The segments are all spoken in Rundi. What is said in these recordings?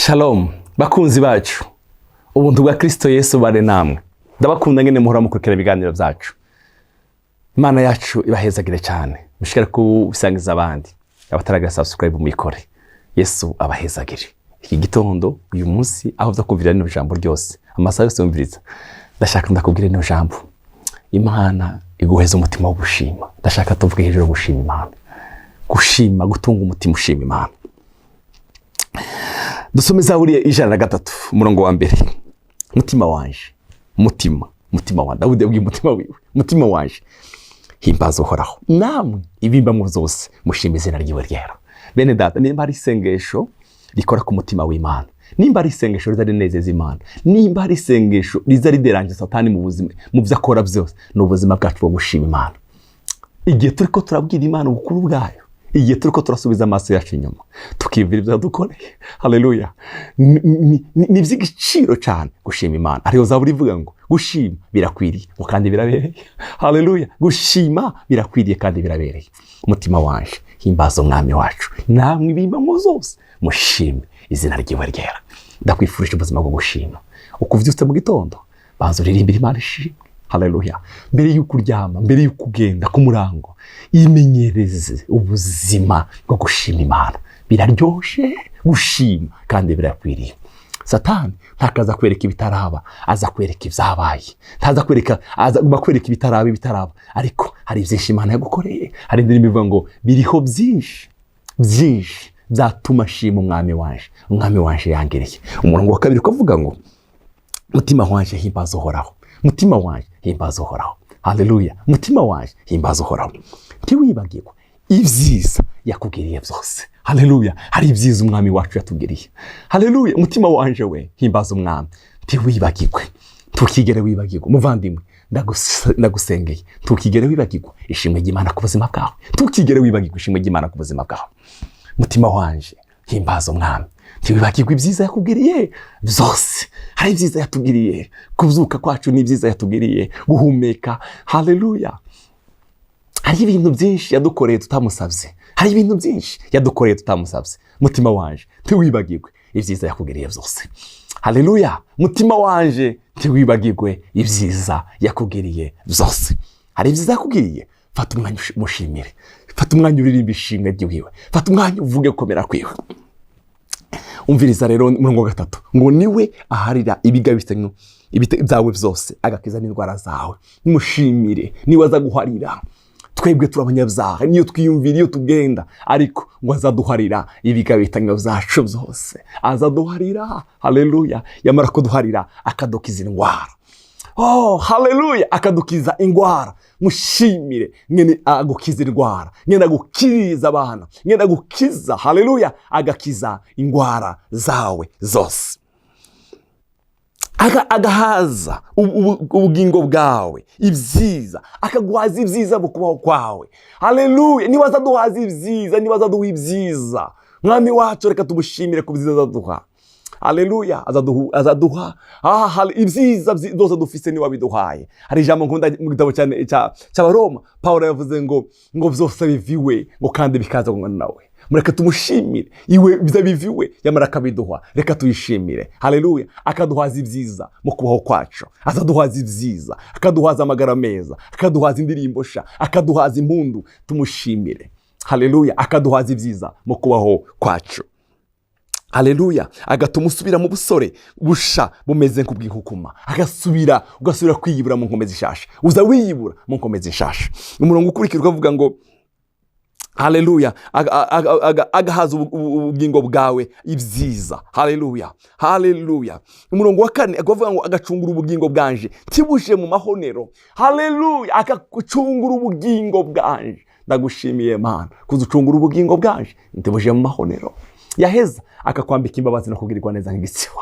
Shalom bakunzi bacu, ubuntu bwa Kristo Yesu bare namwe. Ndabakunda ngene muhora mukurikira ibiganiro byacu. Imana yacu ibahezagire cyane, mushikare kubisangiza abandi. Abataragira subscribe muyikore. Yesu abahezagire. Iki gitondo, uyu munsi, aho uza kumvira rino jambo ryose, amasaha yose wumviriza, ndashaka ndakubwira rino jambo. Imana iguheza umutima wo gushima. Ndashaka tuvuge hejuru yo gushima Imana, gushima, gutunga umutima ushima Imana. Dusome Zaburi 103, umurongo wa mbere. Mutima wanje, mutima, mutima wanje, Dawudi yabwiye umutima wiwe: "Mutima wanje, himbaza Uhoraho, namwe ibimbamwo zose mushima izina ryiwe ryera." Bene data, nimba ari isengesho rikora ku mutima w'Imana, nimba ari isengesho riza rinezeza Imana, nimba ari isengesho riza rideranje Satani mu buzima, mu byo akora byose, ni ubuzima bwacu bwo gushima Imana. Igihe turi ko turabwira Imana ubukuru bwayo, igihe turi ko turasubiza amaso yacu inyuma tukibwira ibyo yadukoreye, haleluya, ni iby'igiciro cyane gushima Imana. Ariyo Zaburi ivuga ngo gushima birakwiriye ngo kandi birabereye. Haleluya, gushima birakwiriye kandi birabereye. Umutima wanje, himbaza Umwami wacu, namwe ibimbamo zose mushime izina ryiwe ryera. Ndakwifurije ubuzima bwo gushima. Uko uvyutse mu gitondo, banza uririmbire Imana ishimwe. Haleluya. Mbere y'uko uryama, mbere y'uko ugenda ku murango, imenyereze ubuzima bwo gushima Imana. Biraryoshe gushima kandi birakwiriye. Satani ntakaza kwereka ibitaraba, aza kwereka ibyabaye. Ntaza kwereka, aza kwereka ibitaraba, ibitaraba. Ariko hari byinshi Imana yagukoreye. Hari indirimbo ivuga ngo biriho byinshi byinshi byatuma ashima Umwami wanje, Umwami wanje yangiriye. Umurongo wa kabiri ukavuga ngo mutima wanje, himbaza Uhoraho, mutima wanje, himbaza Uhoraho. Haleluya, mutima wanje, himbaza Uhoraho, ntiwibagirwe ibyiza yakugiriye byose. Haleluya, hari ibyiza Umwami wacu yatugiriye. Haleluya, umutima wanje we, himbaza Umwami, ntiwibagirwe, ntukigere wibagirwa. Muvandimwe, ndagusengeye, ntukigere wibagirwa ishimwe ry'Imana ku buzima bwawe, ntukigere wibagirwa ishimwe ry'Imana ku buzima bwawe. Mutima wanje, himbaza Umwami, ntiwibagirwe ibyiza yakugiriye byose. Hari ibyiza yatugiriye: kubyuka kwacu ni ibyiza yatugiriye, guhumeka. Haleluya, hari ibintu byinshi yadukoreye tutamusabye, hari ibintu byinshi yadukoreye tutamusabye. Mutima wanje, ntiwibagirwe ibyiza yakugiriye byose. Haleluya, mutima wanje, ntiwibagirwe ibyiza yakugiriye byose. Hari ibyiza yakugiriye. Fata umwanya umushimire, fata umwanya uririmba ishimwe ry'iwiwe, fata umwanya uvuge gukomera kwiwe. Umviriza rero umurongo wa gatatu ngo niwe aharira ibigabitanyo byawe byose, agakiza n'indwara zawe. Mushimire, niwe aza guharira. Twebwe turi abanyabyaha, niyo twiyumvira iyo tugenda, ariko ngo azaduharira ibigabitanyo byacu byose, azaduharira. Haleluya, yamara kuduharira akadukiza indwara. Oh, haleluya, akadukiza indwara. Mushimire mwene agukiza indwara, mwene agukiriza abana, mwene agukiza. Haleluya, agakiza indwara zawe zose. Agahaza ubugingo bwawe ibyiza, akaguhaza ibyiza mu kubaho kwawe. Haleluya, niba azaduhaza ibyiza, niba azaduha ibyiza, Mwami wacu, reka tumushimire ku byiza azaduha. Haleluya, azaduha ibyiza byose dufise, niwe wabiduhaye. Hari ijambo nkunda mu gitabo cyane cy'Abaroma. Pawulo yavuze ngo byose biviwe ngo kandi bikaza ngo nawe. Mureke tumushimire, iwe biza biviwe, yamara akabiduha, reka tuyishimire. Haleluya, akaduhaza ibyiza mu kubaho kwacu, azaduhaza ibyiza, akaduhaza amagara meza, akaduhaza indirimbo sha, akaduhaza impundu. Tumushimire. Haleluya, akaduhaza ibyiza mu kubaho kwacu. Haleluya, agatuma usubira mu busore busha bumeze nk'ubw'inkukuma, agasubira, ugasubira kwiyibura mu nkomezi nshasha, uza wiyibura mu nkomezi nshasha. Umurongo ukurikira ukavuga ngo haleluya, agahaza ubugingo bwawe ibyiza. Haleluya, haleluya. Umurongo wa kane akavuga ngo agacungura ubugingo bwanje ntibuje mu mahonero. Haleluya, akagucungura ubugingo bwanje. Ndagushimiye Mana kuzucungura ubugingo bwanje ntibuje mu mahonero. Yaheza akakwambika imbabazi no kugirirwa neza nk'igitsiba.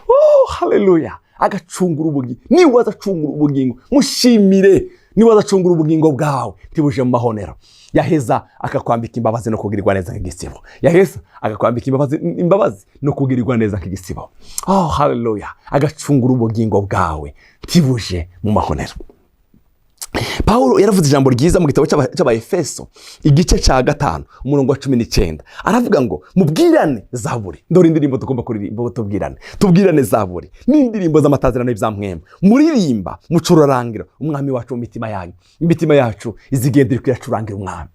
Oh, haleluya, agacungura ubugingo. Niwe azacungura ubugingo, mushimire. Niwe azacungura ubugingo bwawe ntibuje mu mahonero. Yaheza akakwambika imbabazi no kugirirwa neza nk'igisibo. Yaheza akakwambika imbabazi, imbabazi no kugirirwa neza nk'igisibo. Oh, haleluya, agacungura ubugingo bwawe ntibuje mu mahonero. Pawulo yaravuze ijambo ryiza mu gitabo cy'Abaefeso, igice cya 5, umurongo wa 19. Aravuga ngo mubwirane zaburi. Ndore indirimbo tugomba kuririmba, tubwirane zaburi n'indirimbo z'amatazirano y'ibyampwema, muririmba mucurarangira umwami wacu mu mitima yanyu. Imitima yacu izigenda iri kuyacurangira umwami.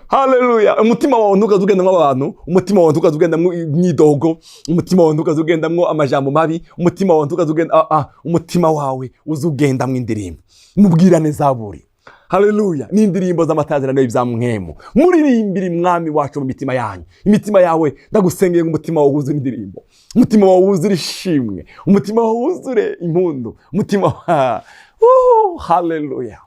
Haleluya! Umutima wawe ntukaze ugendamo abantu, umutima wawe ntukaze ugendamo imyidogo, umutima wawe ntukaze ugendamo amajambo mabi, umutima wawe ntukaze ugenda, umutima wawe uze ugendamo indirimbo. Mubwirane zaburi, haleluya, n'indirimbo z'amatazirano y'ibyampwemu, muririmbire umwami wacu mu mitima yanyu. Imitima yawe, ndagusengeye ngo umutima wawe wuzure indirimbo, umutima wawe wuzure ishimwe, umutima wawe wuzure impundu, umutima wa, oh, haleluya!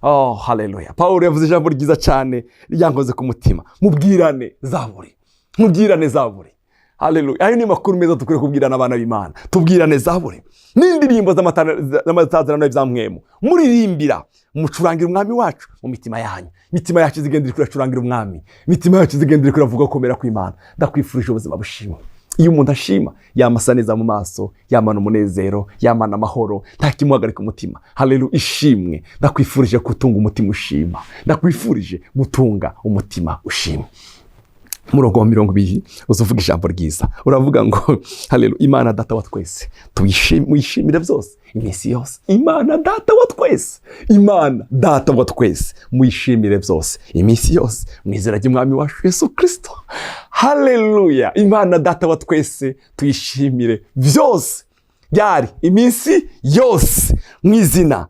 Oh, haleluya! Paul yavuze ijambo ryiza cyane ryankoze ku mutima: mubwirane zaburi, mubwirane zaburi. Haleluya! Ayo ni makuru meza dukwiye kubwirana, abana b'Imana. Tubwirane zaburi n'indirimbo z'amatazirano y'ibyampwemu, muririmbira, mucurangira umwami wacu mu mitima yanyu. Imitima yacu izigenda iri kuracurangira umwami, imitima yacu izigenda iri kuravuga gukomera kw'Imana. Ndakwifurije ubuzima bushima. Iyo umuntu ashima, yamasa neza mu maso, yamana umunezero, yamana amahoro, nta kimuhagarika umutima. Haleluya! Ishimwe. Ndakwifurije gutunga umutima ushima, ndakwifurije gutunga umutima ushima. Umurongo wa 20 uzuvuga ijambo ryiza, uravuga ngo haleluya, Imana Data wa twese muyishimire byose iminsi yose. Imana Data wa twese, Imana Data wa twese muyishimire byose iminsi yose, mu izina ry'Umwami wacu Yesu Kirisito. Haleluya! Imana Data wa twese tuyishimire byose byari iminsi yose, mu izina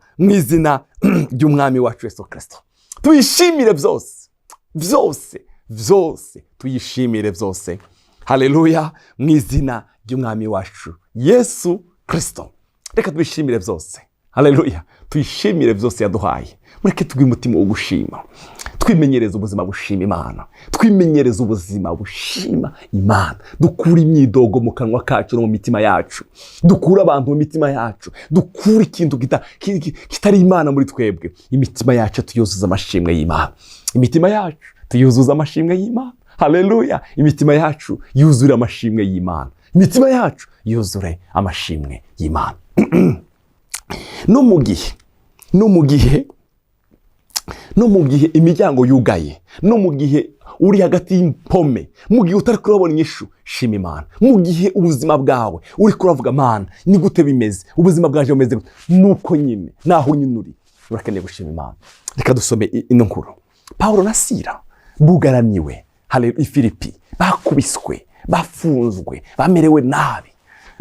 ry'Umwami wacu Yesu Kirisito. Tuyishimire byose, byose, byose, tuyishimire byose. Haleluya! Mu izina ry'Umwami wacu Yesu Kirisito. Reka twishimire byose. Haleluya! Tuyishimire byose yaduhaye. Mureke tugire umutima wo gushima, twimenyereze ubuzima bushima Imana, twimenyereze ubuzima bushima Imana. Dukure imyidogo mu kanwa kacu no mu mitima yacu, dukure abantu mu mitima yacu, dukure ikintu kitari Imana muri twebwe. Imitima yacu tuyuzuza amashimwe y'Imana, imitima yacu tuyuzuza amashimwe y'Imana. Haleluya! Imitima yacu yuzure amashimwe y'Imana, imitima yacu yuzure amashimwe y'Imana. No mu gihe imiryango yugaye, no mu gihe uri hagati y'impome, mu gihe utari kurabona inyishu, shima Imana. Mu gihe ubuzima bwawe uri kuravuga: "Mana, ni gute bimeze? Ubuzima bwaje bumeze gute?" Nuko nyine naho nyine uri, urakeneye gushima Imana. Reka dusome ino nkuru. Pawulo na Sira bugaraniwe i Filipi, bakubiswe, bafunzwe, bamerewe nabi,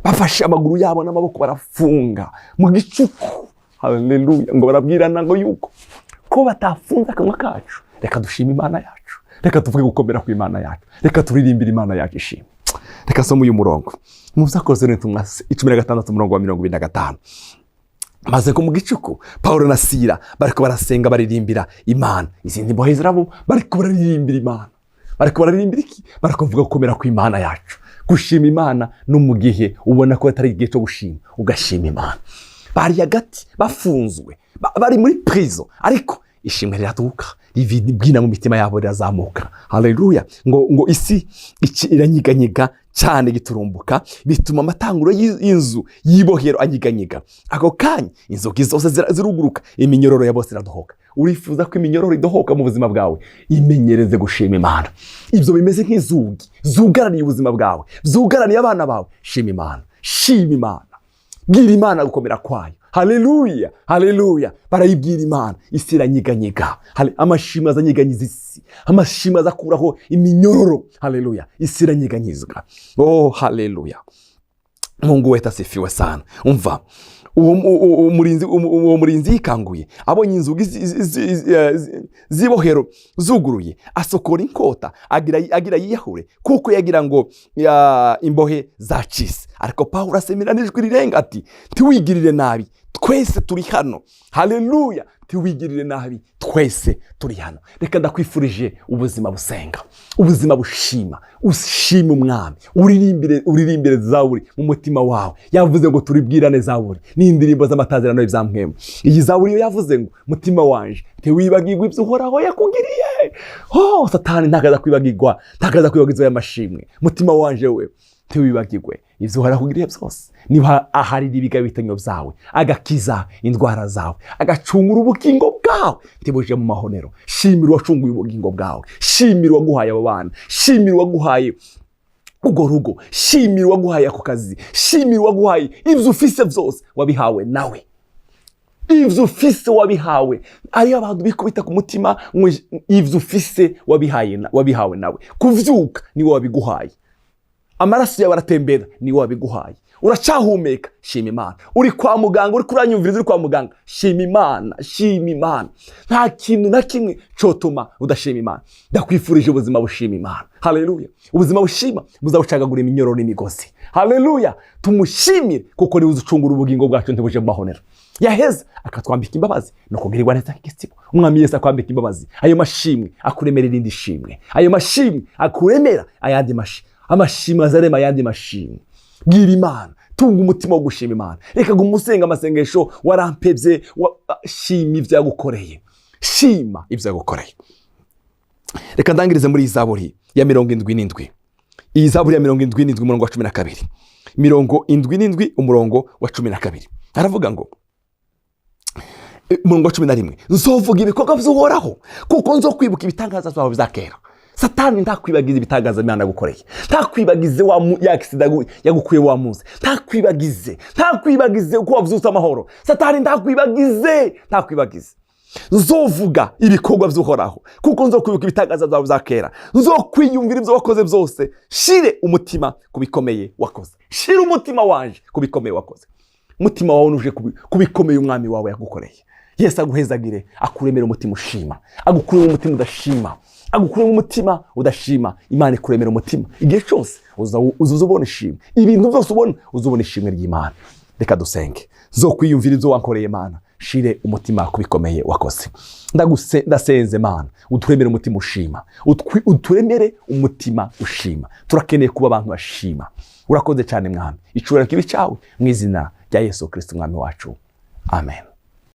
bafashe amaguru yabo n'amaboko barafunga mu gicuku. Haleluya! Ngo barabwirana ngo yuko ko batafunze akanwa kacu, reka dushime Imana yacu, reka tuvuge gukomera kw'Imana yacu, reka turirimbire Imana yacu ishimwe. Reka soma uyu murongo mu Byakozwe n'Intumwa 16, umurongo wa 25. Maze ko mu gicuku Pawulo na Sira bariko barasenga, baririmbira Imana, izindi mbohe zirabo. Bariko bararirimbira Imana, bariko bararirimbira iki? Bariko bavuga gukomera kw'Imana yacu. Gushima Imana no mu gihe ubona ko atari igihe cyo gushima, ugashima Imana. Bari hagati bafunzwe, bari muri prison, ariko ishimwe riraduka, ribwina mu mitima yabo, rirazamuka. Haleluya! Ngo isi iranyeganyega cyane giturumbuka, bituma amatanguro y'inzu y'ibohero anyiganyiga. Ako kanya inzugi zose ziruguruka, iminyororo ya bose iradohoka. Urifuza ko iminyororo idohoka mu buzima bwawe? Imenyereze gushima Imana. Ibyo bimeze nk'inzugi zugaraniye ubuzima bwawe, zugaraniye abana bawe, shima Imana, shima Imana, bwira Imana gukomera kwayo. Haleluya, haleluya! Barayibwira Imana, isi iranyiganyiga. Amashimwe azanyiganyiza isi, amashimwe azakuraho iminyororo. Haleluya! Isi iranyiganyizwa. Oh, haleluya! Mungu wetu asifiwe sana. Umva, uwo murinzi yikanguye abonye inzugi z'ibohero zuguruye, asokora inkota, agira yiyahure, kuko yagira ngo imbohe zacitse. Ariko Pawulo asemera n'ijwi rirenga ati: "Ntiwigirire nabi, twese turi hano." Haleluya! Ntiwigirire nabi, twese turi hano. Reka ndakwifurije ubuzima busenga, ubuzima bushima. Ushime umwami, uririmbire, uririmbire zaburi mu mutima wawe. Yavuze ngo turibwirane zaburi n'indirimbo z'amatazirano y'ibyampwemu. Iyi zaburi yo yavuze ngo: "Mutima wanje, ntiwibagirwe ibyo Uhoraho yakugiriye." Oh, Satani ntakaza kwibagirwa, ntakaza kwibagirwa aya mashimwe. Mutima wanje we. Ntiwibagirwe ibyo Uhoraho akugiriye byose. Niba aharira ibigabitanyo byawe, agakiza indwara zawe, agacungura ubugingo bwawe ntibuje mu mahonero. Shimira uwacunguye ubugingo bwawe, shimira uwaguhaye abo bana, shimira uwaguhaye urwo rugo, shimira uwaguhaye ako kazi, shimira uwaguhaye ibyo ufise byose, wabihawe nawe. Ibyo ufise wabihawe. Ariyo abantu bikubita ku mutima ngo ibyo ufise wabihawe nawe. Kuvyuka niwe wabiguhaye, amaraso yawe aratembera niwe wabiguhaye, uracahumeka, shima Imana. Uri kwa muganga, uri kuranyumviriza uri kwa muganga, shima Imana, shima Imana. Nta kintu na kimwe cotuma udashima Imana. Ndakwifurije ubuzima bushima Imana. Haleluya! Ubuzima bushima buzabucagagura iminyororo n'imigozi. Haleluya! Tumushimire kuko niwe uzucungura ubugingo bwacu ntibuje mu mahonero. Yaheza akatwambika imbabazi no kugirirwa neza nk'igisigo. Umwami Yesu akwambika imbabazi, ayo mashimwe akuremera irindi shimwe, ayo mashimwe akuremera ayandi mashimwe, amashimwe azarema ayandi mashimwe. Bwira Imana, tunga umutima wo gushima Imana. Reka guma usenga amasengesho warampebye. Shima ibyo yagukoreye, shima ibyo yagukoreye. Reka ndangirize muri iyi Zaburi ya 77. Iyi Zaburi ya 77, umurongo wa 12. 77, umurongo wa 12, aravuga ngo, umurongo wa 11: "Nzovuga ibikorwa by'Uhoraho, kuko nzo kwibuka ibitangaza byawe bya kera." Satani ntakwibagize ibitangaza Imana yagukoreye, ntakwibagize wa ya accident yagukuye wa munsi, ntakwibagize, ntakwibagize uko wabyutse amahoro. Satani ntakwibagize, ntakwibagize. "Nzovuga ibikorwa by'Uhoraho, kuko nzokwibuka ibitangaza byawe bya kera. Nzokwiyumvira ibyo wakoze byose, shire umutima ku bikomeye wakoze." Shire umutima wanje ku bikomeye wakoze. Umutima wawe nuje ku bikomeye umwami wawe yagukoreye. Yesu aguhezagire, akuremere umutima ushima, agukuremo umutima udashima, agukuremo umutima udashima. Imana ikuremera umutima. Igihe cyose uza ubona ishimwe, ibintu byose ubona uza ubona ishimwe ry'Imana. Reka dusenge. Zo kwiyumvira ibyo wankoreye, Mana, shire umutima ku bikomeye wakoze. Ndasenze Mana, uturemere umutima ushima. Uturemere umutima ushima. Turakeneye kuba abantu bashima. Urakoze cyane, Mwami. Icubahiro kibe cyawe, mu izina rya Yesu Kirisito umwami wacu, amen.